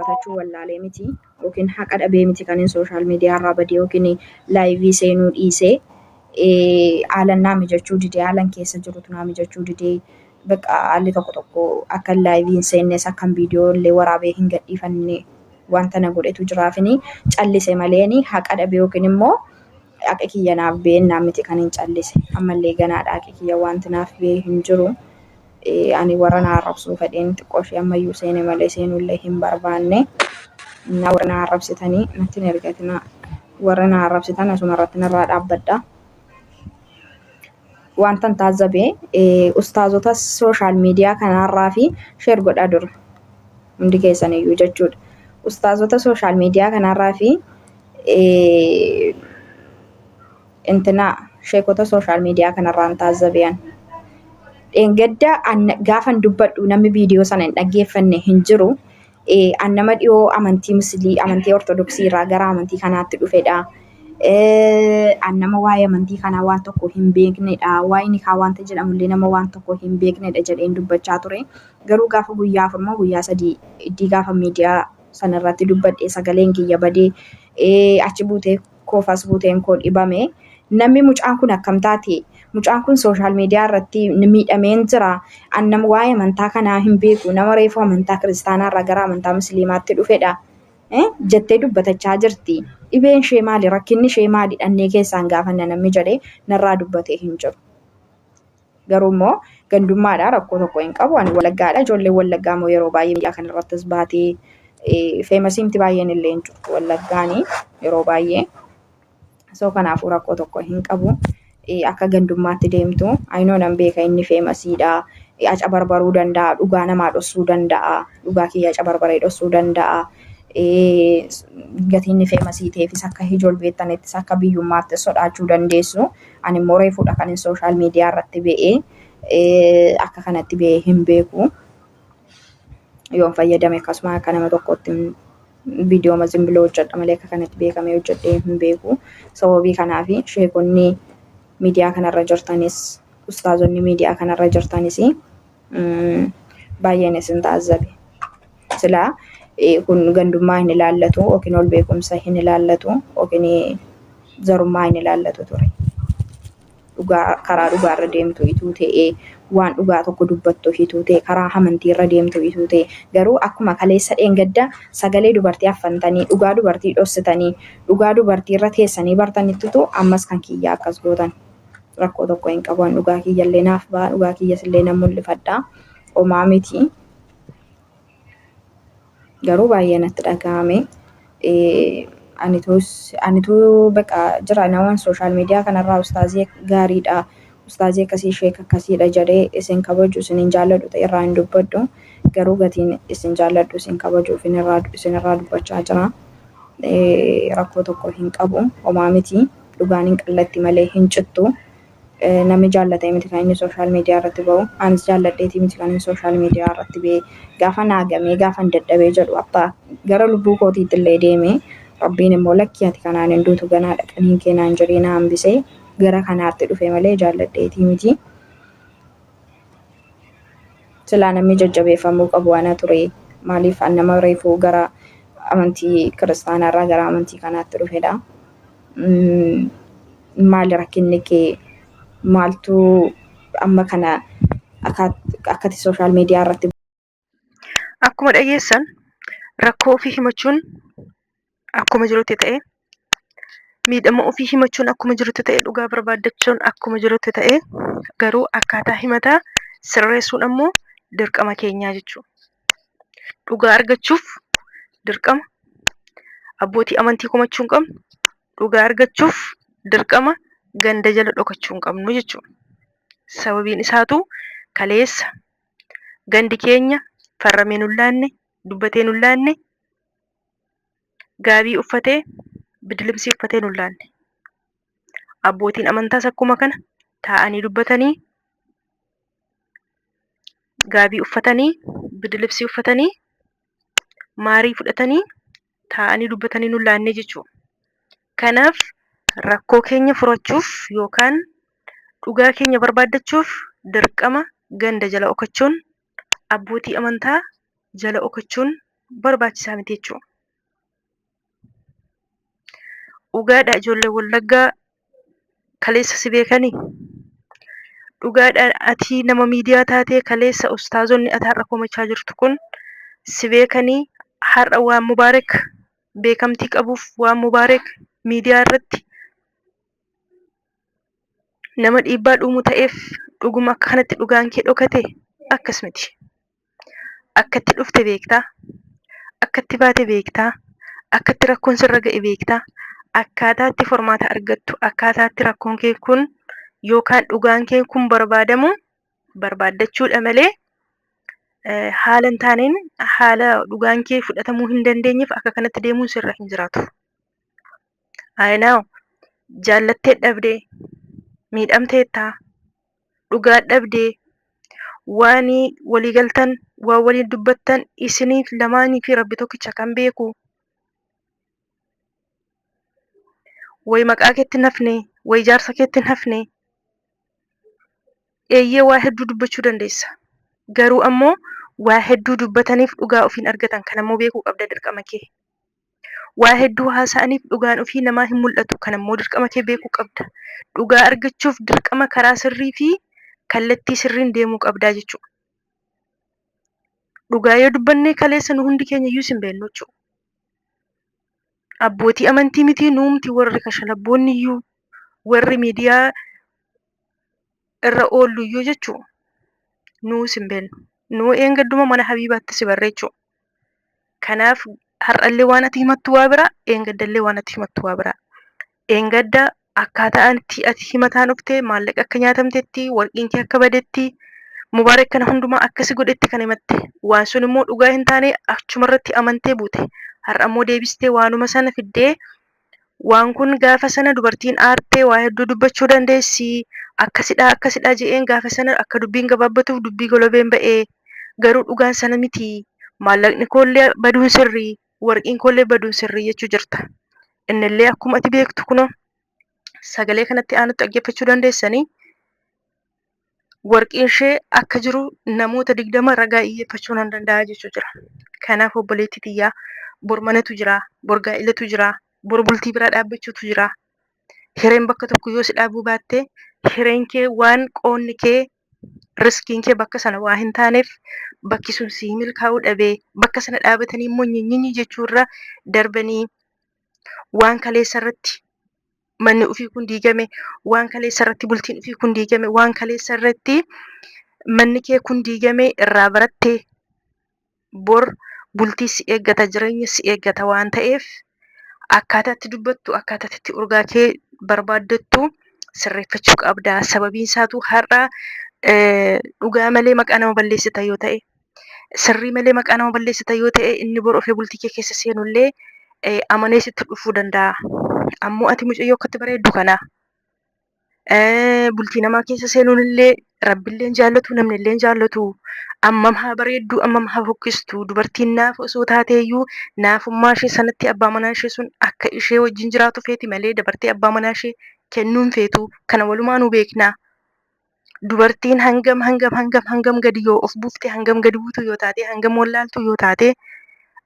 dubbatachuu wallaalee miti yookiin haqa dhabee miti kan hin sooshaal miidiyaa irraa badee yookiin laayivii seenuu dhiisee haalan naa mijachuu didee haalan keessa jirutu naa mijachuu didee bakka haalli tokko tokko akka laayivii hin seennes akka viidiyoo illee waraabee hin gadhiifanne wanta na godhetu jiraafini callise maleeni haqa dhabee yookiin immoo haqi kiyya naaf beennaa miti kan hin callise ammallee ganaadha haqi kiyya wanti naaf bee hin jiru. Ani warra na arrabsuu fedheen xiqqoo ishee ammayyuu seene malee seenuullee hin barbaanne. Na warra na arrabsitanii natti hin ergatinaa. Warra na arrabsitan asuma irratti narraa dhaabbadha. Wantan taazzabe ustaazota sooshaal miidiyaa kanarraa fi sheer godhaa dura hundi keessan iyyuu jechuudha. Ustaazota sooshaal miidiyaa kanarraa fi intinaa sheekota sooshaal miidiyaa kanarraan taazzabean. Dheengadda gaafan dubbadhu namni viidiyoo sana hin dhaggeeffanne hin jiru. An nama dhiyoo amantii Musliimii amantii Ortodoksii irraa gara amantii kanaatti dhufedha. An nama waa'ee amantii kanaa waan tokko hin beeknedha. Waa'ee nikaa wanta jedhamullee nama waan tokko hin beeknedha jedheen dubbachaa ture. Garuu gaafa guyyaa 4 moo guyyaa 3 iddii gaafa miidiyaa sanarratti dubbadhe sagaleen kiyya badee achi buutee koofas buuteen koo dhibame. Namni mucaan kun akkam taate? Mucaan kun sooshaal miidiyaa irratti miidhameen jira. An nama waa'ee amantaa kanaa hin beeku. Nama reefu amantaa kiristaanaa irraa gara amantaa musliimaatti dhufedha. Jettee dubbatachaa jirti. Dhibeen ishee maali? Rakkinni ishee maali? Dhannee keessaan gaafanna namni jedhee narraa dubbatee hin jiru. Garuu immoo gandummaadha rakkoo tokko hin qabu. Ani Wallaggaadha. Ijoolleen Wallaggaa immoo yeroo baay'ee miidiyaa kanarrattis baatee feemasiimti baay'een illee hin jirtu Wallaggaani yeroo baay'ee. So kanaafuu rakkoo tokko hin qabu. Akka gandummaatti deemtu. Ayinoo nan beeka inni feemasiidha. Aca barbaruu danda'a. Dhugaa namaa dhossuu danda'a. Dhugaa kiyya aca barbaree dhossuu danda'a. Gatiin inni feemasii ta'eefis akka ijolbeettanittis akka biyyummaattis sodaachuu dandeessu. Ani immoo reefuudha kan hin sooshaal miidiyaa irratti ba'ee akka kanatti ba'ee hin beeku. Yoon fayyadame akkasuma akka nama tokkootti viidiyoo zimbiloo hojjedha malee akka kanatti beekamee hojjedhee hin beeku. Sababii kanaaf sheekonni miidiyaa kanarra jirtanis ustaazonni miidiyaa kanarra jirtanis baay'een isin taazzabe. Silaa kun gandummaa hin ilaallatu yookiin ol beekumsa hin ilaallatu yookiin zarummaa hin ilaallatu ture. Dhugaa karaa dhugaarra deemtu ituu ta'ee waan dhugaa tokko dubbattu ituu ta'e karaa amantiirra deemtu ituu ta'e garuu akkuma kaleessa dheengadda sagalee dubartii affantanii dhugaa dubartii dhossitanii dhugaa dubartiirra teessanii bartanittutu ammas kan kiyyaa akkas gootan. Rakkoo tokko hin qabu dhugaa kiyyallee naaf ba'a dhugaa kiyyas illee nan mul'ifadha. Homaa miti. Garuu baay'ee natti dhaga'ame. Anituu baqa jira namoonni sooshaal miidiyaa kanarraa ustaazii gaariidha. Ustaazii akkasii sheek akkasiidha jedhee isin kabaju isin hin jaalladhu ta'e irraa hin dubbadhu. Garuu gatiin isin jaalladhu isin kabajuuf isin irraa dubbachaa jira. Rakkoo tokko hin qabu. Homaa miti. Dhugaan hin qallatti malee hin cittu. Namni jaallatee miti kan inni sooshaal miidiyaa irratti ba'u. Anis jaalladheetii miti kan inni sooshaal miidiyaa irratti ba'e. Gaafa naagamee gaafa dadhabee jedhu abbaa gara lubbuu kootiitti illee deeme rabbiin immoo lakki ati kanaan hin duutu ganaa dhaqaniin kee naan jedhee na hambisee gara kanaatti dhufe malee jaalladheetii miti. Silaa namni jajjabeeffamuu qabu ana ture. Maaliif an nama reefuu gara amantii kiristaanaa irraa gara amantii kanaatti dhufedha. Maali rakkinni kee maaltu amma kana akkati sooshaal miidiyaa irratti Akkuma dhageessan rakkoo ofii himachuun akkuma jirutti ta'e, miidhama ofii himachuun akkuma jirutti ta'e, dhugaa barbaaddachuun akkuma jirutti ta'e, garuu akkaataa himataa sirreessuun ammoo dirqama keenyaa jechuudha. Dhugaa argachuuf dirqama abbootii amantii komachuu hin qabnu. Dhugaa argachuuf dirqama ganda jala dhokachuu hin qabnu jechuudha. Sababiin isaatu kaleessa gandi keenya farramee nun laanne, dubbatee nun laanne, gaabii uffatee, bidilimsii uffatee nun laanne. Abbootiin amantaas akkuma kana taa'anii dubbatanii, gaabii uffatanii, bidilibsii uffatanii, maarii fudhatanii taa'anii dubbatanii nun laanne jechuudha. Kanaaf rakkoo keenya furachuuf yookaan dhugaa keenya barbaaddachuuf dirqama ganda jala dhokachuun, abbootii amantaa jala dhokachuun Barbaachisaa miti jechuudha. Dhugaadha ijoollee Wallaggaa kaleessa si beekanii? Dhugaadha ati nama miidiyaa taatee kaleessa ustaazonni ati har'a komachaa jirtu kun si beekanii har'a waan Mubaarak beekamtii qabuuf waan Mubaarak miidiyaa irratti nama dhiibbaa dhuumu ta'eef dhuguma akka kanatti dhugaan kee dhokate akkas miti. Akkatti dhufte beektaa? Akkatti baate beektaa? Akkatti rakkoon sirra ga'e beektaa? Akkaataa itti formaata argattu, akkaataa itti rakkoon kee kun yookaan dhugaan kee kun barbaadamu barbaaddachuudha malee haala hin taaneen haala dhugaan kee fudhatamuu hin dandeenyeef akka kanatti deemuun sirra hin jiraatu. Ayinaaw jaallattee dhabdee miidhamteettaa dhugaa dhabdee waan walii galtan waan waliin dubbattan isiniif lamaanii fi rabbi tokkicha kan beeku way maqaa keetti hin hafne way jaarsa keetti hin hafne eeyyee waa hedduu dubbachuu dandeessa. Garuu ammoo waa hedduu dubbataniif dhugaa ofiin argatan kan ammoo beekuu qabda dirqama kee. Waa hedduu haasa'aniif dhugaan ofii namaa hin mul'atu kan ammoo dirqama kee beekuu qabda. Dhugaa argachuuf dirqama karaa sirrii fi kallattii sirriin deemuu qabdaa jechuudha. Dhugaa yoo dubbanne kaleessa nu hundi keenya iyyuu sin beeknu jechuudha. Abbootii amantii miti nuumti warri kashalabboonni iyyuu warri miidiyaa irra oollu iyyuu jechuudha. Nuu sin beeknu. Nuu eengadduma mana Habiibaatti si barre jechuudha. Kanaaf har'allee waan ati himattu waa biraa, eengaddallee waan ati himattu waa biraa. Eengadda akkaataa itti ati himataan dhufte maallaqa akka nyaatamtetti, warqiin kee akka badetti, Mubaarak kana hundumaa akkasi godhetti kan himatte. Waan sun immoo dhugaa hin taane achumarratti amantee buute. Har'a immoo deebistee waanuma sana fiddee waan kun gaafa sana dubartiin aartee waa hedduu dubbachuu dandeessi. Akkasidha akkasidha je'een gaafa sana akka dubbiin gabaabbatuuf dubbii golobeen ba'ee. Garuu dhugaan sana miti. Maallaqni koollee baduun sirrii, warqiin koollee baduun sirrii jechuu jirta. Innillee akkuma ati beektu kunoo sagalee kanatti aanutti dhaggeeffachuu dandeessanii warqiin ishee akka jiru namoota 20 ragaa iyyeeffachuu nan danda'a jechuu jira. Kanaaf obboleettii tiyyaa bor manatu jira, bor gaa'ilatu jira, bor bultii biraa dhaabbachuutu jira. Hireen bakka tokko yoo si dhaabuu baatte hireen kee waan qoonni kee riskiin kee bakka sana waa hin taaneef bakki sun sii milkaa'uu dhabee bakka sana dhaabatanii immoo nyinyinyi jechuurra darbanii waan kaleessa irratti manni ofii kun diigame, waan kaleessa irratti bultiin ofii kun diigame, waan kaleessa irratti manni kee kun diigame irraa barattee bor bultii si eeggata, jireenya si eeggata waan ta'eef akkaataa itti dubbattu, akkaataa itti urgaa kee barbaaddattu sirreeffachuu qabda. Sababiin isaatu har'a dhugaa malee maqaa nama balleessita yoo ta'e, sirrii malee maqaa nama balleessita yoo ta'e inni bor ofii bultii kee keessa seenullee amanee sitti dhufuu danda'a. Ammoo ati mucayyoo akkatti bareeddu kana bultii namaa keessa seenuun illee rabbillee hin jaallatu namni illee hin jaallatu. Ammam haa bareeddu ammam haa fokkistu dubartiin naafa osoo taateeyyuu naafummaa ishee sanatti abbaa manaa ishee sun akka ishee wajjin jiraatu feeti malee dabartee abbaa manaa ishee kennuu hin feetu. Kana walumaanuu beekna. Dubartiin hangam hangam hangam hangam gadi yoo of buufte hangam gadi buutu yoo taate hangam wallaaltuu yoo taate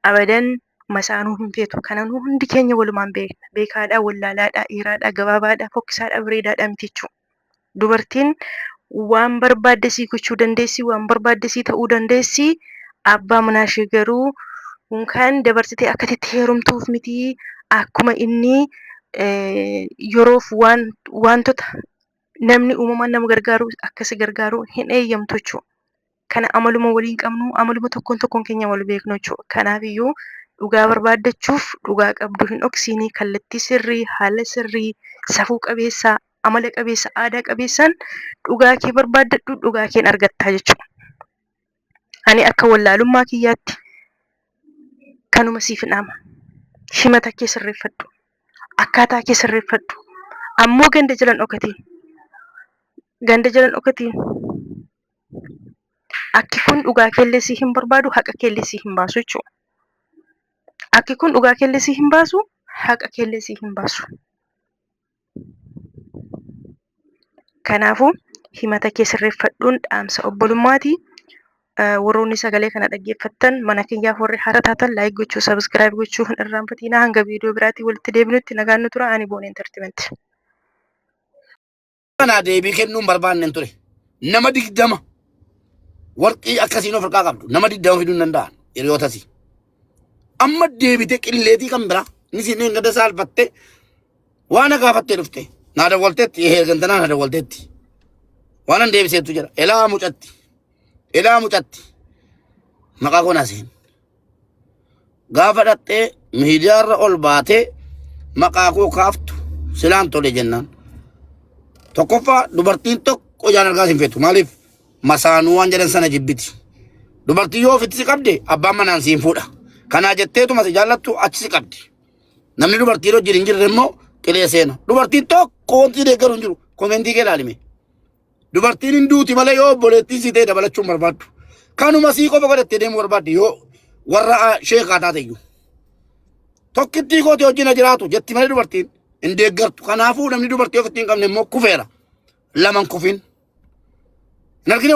abadan masaanuu hin feetu. Kana nu hundi keenya walumaan beekna. Beekaadhaa, wallaalaadhaa, dhiiraadhaa, gabaabaadhaa, fokkisaadhaa, bareedaadhaa miti jechuudha. Dubartiin waan barbaadde sii gochuu dandeessi, waan barbaadde sii ta'uu dandeessi. Abbaa manaa ishee garuu unkaan dabarsitee akka itti heerumtuuf miti akkuma inni yeroof waan wantoota namni uumamaan nama gargaaru akka si gargaaru hin eeyyamtu jechuudha. Kana amaluma waliin qabnu amaluma tokkoon tokkoon keenya wal beeknu jechuudha. Kanaaf iyyuu dhugaa barbaaddachuuf dhugaa qabdu hin dhoksiinii kallattii sirrii haala sirrii safuu qabeessa amala qabeessa aadaa qabeessaan dhugaa kee barbaaddadhu dhugaa keen argattaa jechuudha. Ani akka wallaalummaa kiyyaatti kanuma siif dhaama. Himata kee sirreeffadhu. Akkaataa kee sirreeffadhu. Ammoo ganda jala hin dhokatiin. Ganda jala hin dhokatiin. Akki kun dhugaa keellee sii hin barbaadu, haqa keellee sii hin baasu jechuudha. Akki kun dhugaa keellee sii hin baasu, haqa keellee sii hin baasu. Kanaafuu himata kee sirreeffadhuun dhaamsa obbolummaati. Warroonni sagalee kana dhaggeeffattan mana kiyyaaf warri haara taatan like gochuu, subscribe gochuu hin irraanfatinaa. Hanga viidiyoo biraatiin walitti deebinutti nagaan nu tura. Ani Boonee Entertainment. Kanaa deebii kennuu hin barbaanne ture. Nama 20 warqii akkasiin of harkaa qabdu nama 20 fiduu hin danda'an hiriyootasi. Amma deebite qilleetii kan biraa inni siin eengada saalfatte waan na gaafattee dhufte naa dawwalteetti hergantanaa na dawwalteetti waan an deebiseettu jira elaa mucatti elaa mucatti maqaa koo naa seen. Gaafa dhaqxee miidiyaarra ol baatee maqaa koo kaaftu silaan tole jennaan. Tokkoffaa dubartiin tokko ijaan argaa sin feetu. Maaliif masaanuu waan jedhan sana jibbiti. Dubartiin yoo ofitti si qabde abbaan manaan siin fuudha. Kanaa jetteetuma si jaallattu achi si qabdi. Namni dubartiin wajjin hin jirre immoo qilee seena. Dubartiin tokko wanti deeggaru hin jiru. Komentii kee ilaalime. Dubartiin hin duuti malee yoo obboleettiin sii ta'e dabalachuu hin barbaaddu. Kanuma sii qofa godhattee deemuu barbaaddi yoo warra sheekaa taate iyyuu. Tokkittii kooti wajjin jiraatu jetti malee dubartiin hin deeggartu. Kanaafuu namni dubartii ofitti hin qabne immoo kufeera. Laman kufin. Hin argine